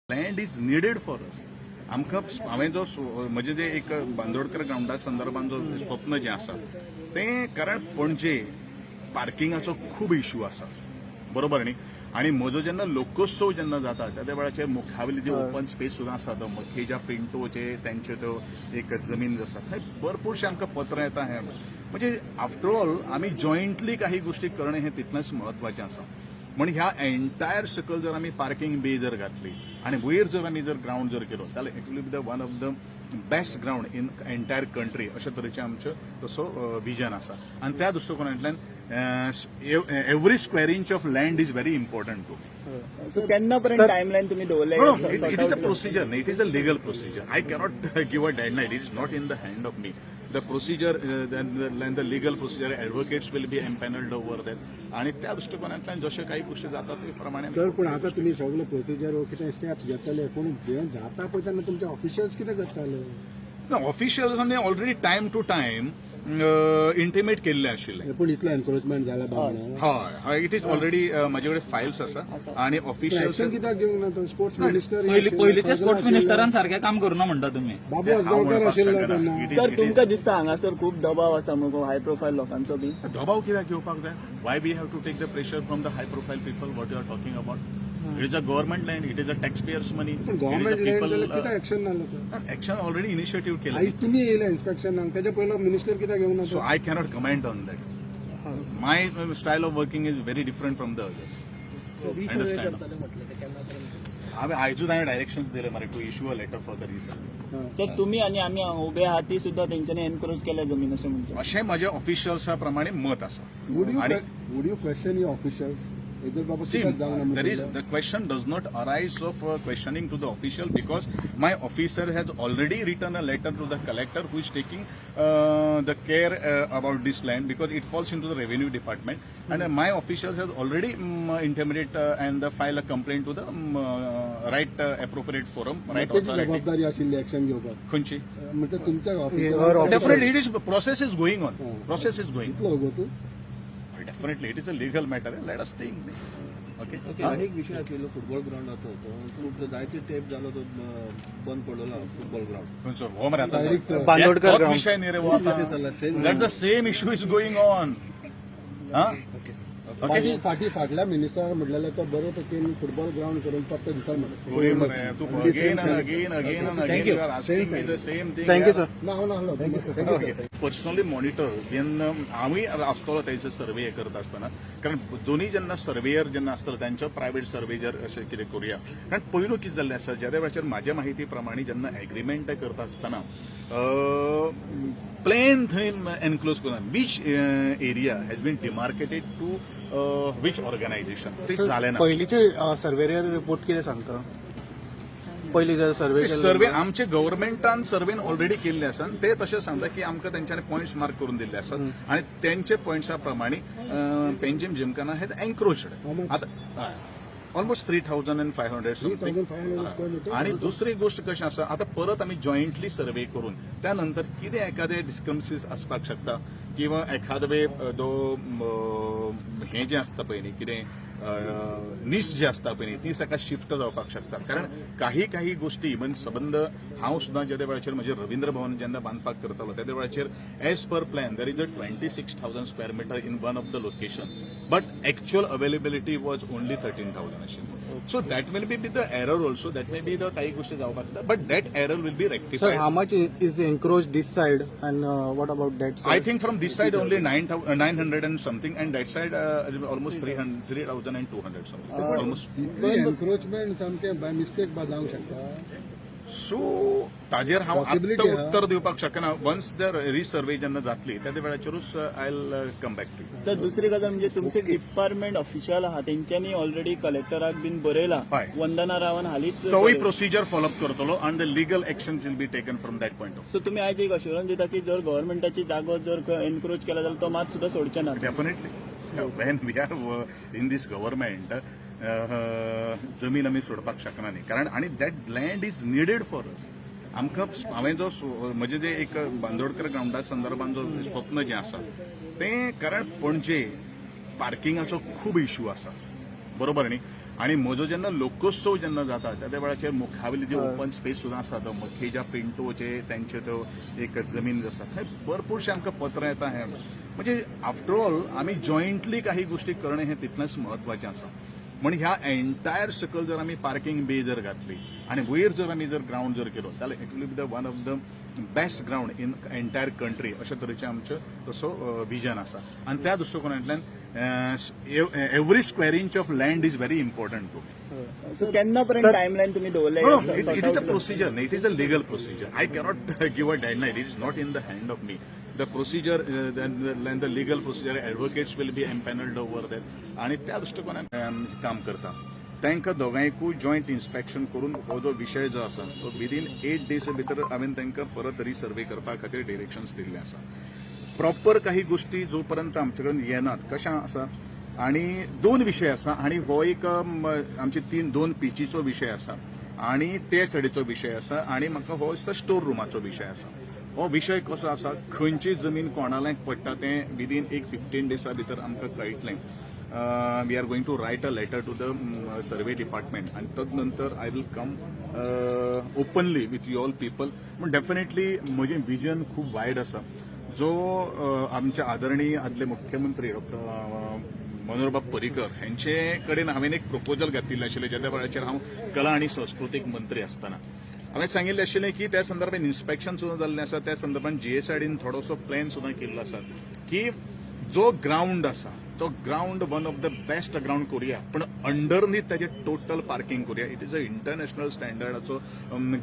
Land is needed for us. आमकां हांवें जो म्हजें जे एक बांदोडकर ग्रावंडा संदर्भान जो स्वप्न जें आसा तें, कारण पणजे पार्किंगाचो खूब इश्यू आसा, बरोबर न्ही? आनी म्हजो जेन्ना लोकोत्सव जेन्ना जाता, त्या वेळाचेर मुखावेली जी ओपन स्पेस सुद्दां आसा, तो मखेजा पिंटोचे तेंचे त्यो एक जमीन जी आसा, थंय भरपूरशे आमकां पत्रां येता. हें म्हणजे आफ्टर ऑल आमी जॉयंटली काही गोष्टी करणें हें तितलेंच म्हत्वाचें आसा. म्हण ह्या एंटायर सकयल जर आमी पार्किंग बे जर घातली आनी वयर जर आमी जर ग्रावंड जर केलो जाल्यार it will be the one of the best ground in entire country, अशे तरेचें आमचें तसो विजन आसा. आनी त्या दृश्टिकोनांतल्यान every square inch of land is very important to so केन्ना पर्यंत टायमलायन तुम्ही दवरले? No, no, it is a procedure. It is a legal procedure. I cannot give a deadline. It is not in the hand of me. The procedure, then the legal procedure, advocates will be empaneled over there. आणि त्या दृष्टिकोनांतल्यान जशे काही गोष्टी जातात ते प्रमाणे. Sir, पूण आता तुमी सगळे प्रोसिजर वो कितें स्टेप्स घेतले, पूण जें जाता पळय तेन्ना तुमचे ऑफिशियल्स कितें करताले? ऑफिशियल्सांनी already time to time intimate केल्ले आशिल्ले. पूण इतलो एनक्रोचमेंट जाला बाबा. हय हय, it is already म्हाजे कडेन फायल्स आसा आणि ऑफिशियल्स एक्शन कित्याक घेवंक ना तो स्पोर्ट्स मिनिस्टर? पयली पयलीचे स्पोर्ट्स मिनिस्टरान सारकें काम करूना म्हणटा तुमी? बाबू आजगांवकर आशिल्लो तेन्ना. सर, तुमकां दिसता हांगासर खूब दबाव आसा मुगो हाय प्रोफायल लोकांचो बी? दबाव कित्याक घेवपाक जाय? Why we have to take the pressure from the high profile people? What you are talking about? It is a government land, it is a tax payers money. पूण गव्हर्मेंट लँड जाल्यार कित्याक action ना तो? Action already initiative केलें. आयज तुमी येयले इन्स्पेक्शनाक, तेच्या पयलो मिनिस्टर कित्याक घेवंक ना so तो? I cannot comment on that. My style of working is very different from the others. Understand? हांवें आयजूच हांवें डायरेक्शन दिले मरे to issue a letter for the resurvey. Sir, तुम्ही आणि आम्ही उभे आहात ती सुद्धा तेंच्यांनी एनक्रोच केल्या जमीन अशें म्हणटा? अशें म्हज्या ऑफिशियल्सा प्रमाणे मत आसा. वूड you आणि Would you question your officials हेजेर बाबा See, कित्याक जावना? There is the question does not arise of questioning to the official, because my officer has already written a letter to the collector, who is taking the care about this land, because it falls into the revenue department, and my officials has already intimated and file a complaint to the right appropriate forum, right तेची authority. जबाबदारी आशिल्ली action घेवपाक. खंयची? म्हणजे तुमच्या officer. Definitely, it is process is going on. Process is going. इतलो गो तूं. Definitely, it is a legal matter. Let us think. Okay. Okay, आनी एक विशय आशिल्लो फुटबॉल ग्रावंडाचो. तो खूब जायते तेंप जालो तो बंद पडलेलो फुटबॉल ग्रावंड. खंयचो हो मरे आता? Direct, Bandodkar तोच ground. विशय न्ही रे हो. विशय चल्ला, same. That the same issue is going on. Okay. फाटी फाटी फाटल्या मिनिस्टरान म्हटलेलें तो बरे पैकी फुटबॉल ग्रावंड करून फक्त दिसाल. मरे तू again and again, again and again you are asking me the same thing. Thank you sir. ना, हांव नासलो. Thank you sir, thank you sir. Personally monitor जेन्ना हांवूय आसतलो तेंचे सर्वे करता आसतना, कारण दोन्ही जेन्ना सर्वेयर जेन्ना आसतलो त्यांचो प्रायव्हेट सर्वे जर अशें कितें करुया, कारण पयलू कितें जाल्लें आसा, ज्या वेळाचेर म्हाज्या माहिती प्रमाणे जेन्ना एग्रीमेंट करता आसतना प्लेन थंय एनक्लोज करून which area has been demarcated to which organization ते जालें ना. पयलीचे सर्वेयर रिपोर्ट कितें सांगता? पयली जर सर्वे सर्वे आमचे गव्हर्मेंटान सर्वेन ऑलरेडी केल्ले आसा आनी ते तशें सांगता की आमकां तेंच्यांनी पॉयंट्स मार्क करून दिल्ले आसात आनी तेंचे पॉयंट्सा प्रमाणे पेंजीम जिमखाना हेज एन्क्रोच्ड. आतां almost 3500. 3500 square meter. आणि दुसरी गोष्ट कशी आसा, आतां परत आमी जॉयंटली सर्वे करून त्या नंतर कितें एखादे डिस्क्रमसीस आसपाक शकता किंवा एखादे दो हें जें आसता पळय न्ही, कितें नीस जे आसता पळय न्ही, ती ताका शिफ्ट जावपाक शकता. कारण काही काही गोष्टी इवन सबंद हांव सुद्दां जेन्ना वेळाचेर म्हजें रवींद्र भवन जेन्ना बांदपाक करतालो, तेद्या वेळाचेर as per plan there is a 26,000 square meter in one of the location, but actual availability was only 13,000 आशिल्ली. So that will be the error also, that may be the काही गोष्टी जावपाक शकता, but that error will be sir, rectified. How much is encroach this side and what about that? I think from this side only 900 and something, and that side almost 300, 3,200 something. Almost. इतली encroachment सामकें by mistake बा जावंक शकता? So ताजेर हांव Possibility आत्तां हा. उत्तर दिवपाक शकना. वन्स the रिसर्वे जेन्ना जातली त्या वेळाचेरूच I come back to. Sir, दुसरी गजाल म्हणजे तुमचे डिपार्टमेंट ऑफिशियल आहा, तेंच्यांनी ऑलरेडी कलेक्टराक बीन बरयला. हय. वंदना रावान हालींच तोवूय बरयलां. प्रोसिजर फॉलोअप करतलो आनी the legal action will be taken from that point of so तुम्ही आयज एक अश्युरन्स दिता की जर गव्हर्मेंटाची जागो जर खंय एनक्रोच केला जाल्यार तो मात सुद्दां सोडचे ना? Definitely, when we are in this government, जमीन आमी सोडपाक शकना न्ही. कारण आनी that land is needed for us. आमकां हांवें जो म्हजें जे एक बांदोडकर ग्रावंडा संदर्भान जो स्वप्न जें आसा तें, कारण पणजे पार्किंगाचो खूब इश्यू आसा, बरोबर न्ही? आणि म्हजो जेन्ना लोकोत्सव जेन्ना जाता त्या वेळाचेर मुखावेली जी ओपन स्पेस सुद्दां आसा, तो मखेजा पिंटोचे तेंचे तो एक जमीन आसा, थंय भरपूरशे आमकां पत्रां येता. हें म्हणजे आफ्टर ऑल आमी जॉयंटली काही गोष्टी करणें हें तितलेंच म्हत्वाचें आसा. म्हण ह्या एंटायर सकयल जर आमी पार्किंग बे जर घातली आनी वयर जर आमी जर ग्रावंड जर केलो जाल्यार it will be the one of the best ground in entire country, अशे तरेचें आमचें तसो विजन आसा. आनी त्या दृश्टिकोनांतल्यान every square inch of land is very important to so केन्ना पर्यंत टायमलायन तुम्ही दवरले? No, no, it is a procedure. It is a legal procedure. I cannot give a deadline. It is not in the hand of me. The procedure, then the legal procedure, advocates will be empaneled over there. आणि त्या दृष्टिकोनान काम करता. तांकां दोगांयकूय joint inspection करून हो जो विशय जो आसा तो विदीन 8 डेज भितर हांवें तांकां परत रिसर्वे करपा खातीर डिरेक्शन्स दिल्ले आसा. प्रॉपर काही गोष्टी जोपर्यंत आमचे कडेन येनात कशें आसा, आणि दोन विशय आसा आणि हो एक आमचे तीन दोन पिचीचो विशय आसा आणि ते सायडीचो विशय आसा आणि म्हाका हो दिसता स्टोर रुमाचो विशय आसा. हो विशय कसो आसा, खंयची जमीन कोणाक पडटा तें विदीन एक 15 डेसा भितर आमकां कळटलें. We are going to write a letter to the survey department आणि तदनंतर I will come openly with you all people. पूण डेफिनेटली म्हजें विजन खूब वायड आसा. जो आमचे आदरणीय आदले मुख्यमंत्री डॉक्टर मनोहरबाब पर्रीकर हेंचे कडेन हांवें एक प्रपोजल घातिल्लें आशिल्लें, ज्या वेळाचेर हांव कला आनी संस्कृतीक मंत्री आसतना हांवें सांगिल्लें आशिल्लें की त्या संदर्भात इन्स्पेक्शन सुद्दां जाल्लें आसा. त्या संदर्भात जीएसआयडीन थोडोसो प्लॅन सुद्दां केल्लो आसा की जो ग्रावंड आसा तो ground one of the best ground करुया, पण अंडरनीथ ताजें टोटल पार्किंग करुया. It is a international स्टँडर्डाचो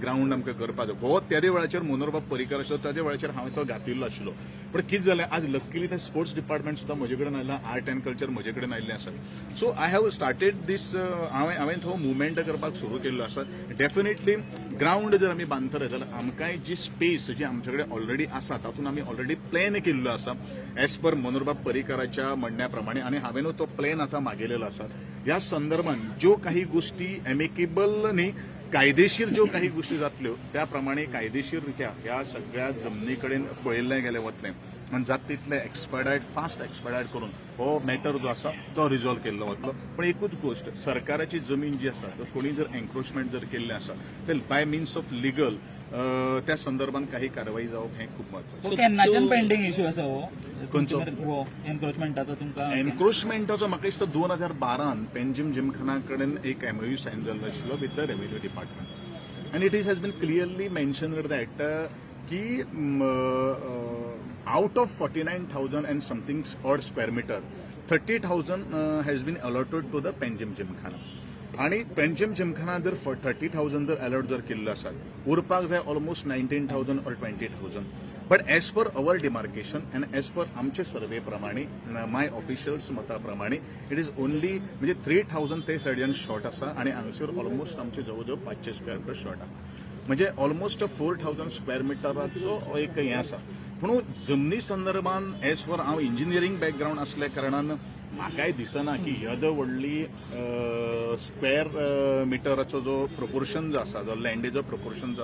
ग्रावंड आमकां करपाक जाय. हो त्या वेळाचेर मनोहरबाब पर्रीकर आशिल्लो ताज्या वेळाचेर हांवें तो घातिल्लो आशिल्लो. पण कितें जालें, आज लक्कीली ते स्पोर्ट्स डिपार्टमेंट सुद्दां म्हजे कडेन आयलां, आर्ट अँड कल्चर म्हजे कडेन आयिल्लें आसा. So I have started this, हांवें तो मुवमेंट करपाक सुरू केल्लो आसा. डेफिनेटली ग्रावंड जर आमी बांदतले जाल्यार आमकांय जी स्पेस जी आमचे कडेन ऑलरेडी आसा तातूंत आमी ऑलरेडी प्लॅन केल्लो आसा एज पर मनोहरबाब पर्रीकराच्या म्हणण्या प्रमाणे आनी हांवें तो प्लॅन आतां मागयलेलो आसा. ह्या संदर्भात ज्यो काही गोष्टी एमिकेबल न्ही, कायदेशीर ज्यो काही गोष्टी जातल्यो त्या प्रमाणे कायदेशीर रित्या ह्या सगळ्या जमनी कडेन पळयल्लें गेलें वतलें आनी जाता तितलें एक्सपेडायट, फास्ट एक्सपेडायट करून हो मॅटर जो आसा तो रिजॉल्व केल्लो वतलो. पण एकूच गोश्ट, सरकाराची जमीन जी आसा तर कोणी जर एन्क्रोचमेंट जर केल्लें आसा तर बाय मिन्स ऑफ लिगल त्या संदर्भात काही कारवाई जावप हें खूब म्हत्वाचें. हो केन्नाच्यान पेंडींग इश्यू आसा हो? खंयचो? हो एन्क्रोचमेंटाचो तुमकां? एन्क्रोचमेंटाचो म्हाका दिसता 2012न पेंजीम जिमखाना कडेन एक एमओयू सायन जाल्लो आशिल्लो with the revenue department and it is has been clearly mention that की out of 49,000 and something odd square meter, 30,000 has been allotted to the Panjim Gymkhana. आणि पेंजीम जिमखाना जर 30,000 जर अलॉट जर केल्लो आसा, उरपाक जाय almost 19,000 or 20,000, but as per our demarcation and as per आमचे सर्वे प्रमाणे, माय ऑफिशियल्स मता प्रमाणे, it is only म्हणजे 3,000 ते सायडीन शॉर्ट आसा आणि हांगसर ऑलमोस्ट आमचे जवळ जवळ 500 स्क्वेअर मिटर शॉर्ट आसा. म्हणजे ऑलमोस्ट 4,000 स्क्वेअर मिटराचो एक हें आसा. पूण जमनी संदर्भान एज फॉर हांव इंजिनियरींग बॅकग्रावंड असल्या कारणान म्हाकाय दिसना की येदो व्हडली स्क्वेअर मिटराचो जो प्रोपोर्शन जो आसा, जो लँडेचो प्रोपोर्शन जो